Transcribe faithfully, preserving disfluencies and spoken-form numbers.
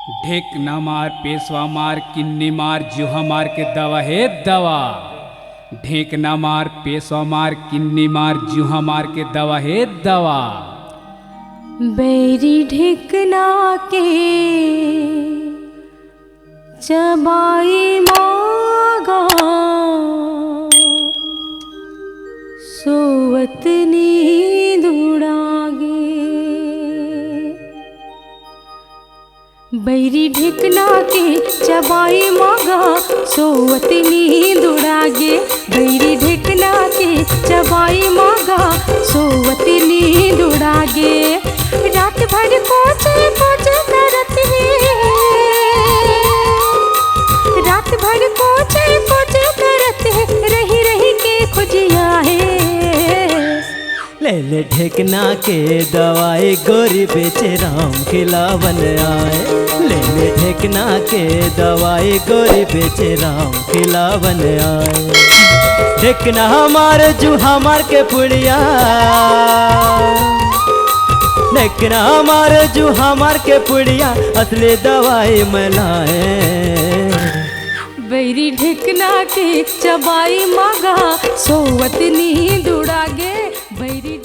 ढेकना मार, पेसवा मार, किन्नी मार, जुहा मार के दवा हे दवा। ढेकना मार, पेसवा मार, किन्नी मार, जुहा मार के दवा हे दवा। बैरी ढेकना के चबाई मागा, सोवत नींद उड़ागे। बैरी ढेकना के चबाई मागा, सोवत नींद उड़ागे। बैरी ढेकना के चबाई मागा, सोवत नींद उड़ागे। रात भर कोचे कोचे करत हे, रात भर कोचे कोचे करत हे, रही रही के खुजिया हे। ले ले ढेकना के दवाई, गोरी बेचे राम खिलावन आए। ले ले ढेकना के दवाई, गोरी बेचे राम खिलावन आए। ढेकना हमार जुहा मार के पुड़िया, ढेकना हमार जुहा मार के पुड़िया, असली दवाई मैं लाए। बैरी ढेकना के चबाई मागा, सोवत नींद उड़ागे। बैरी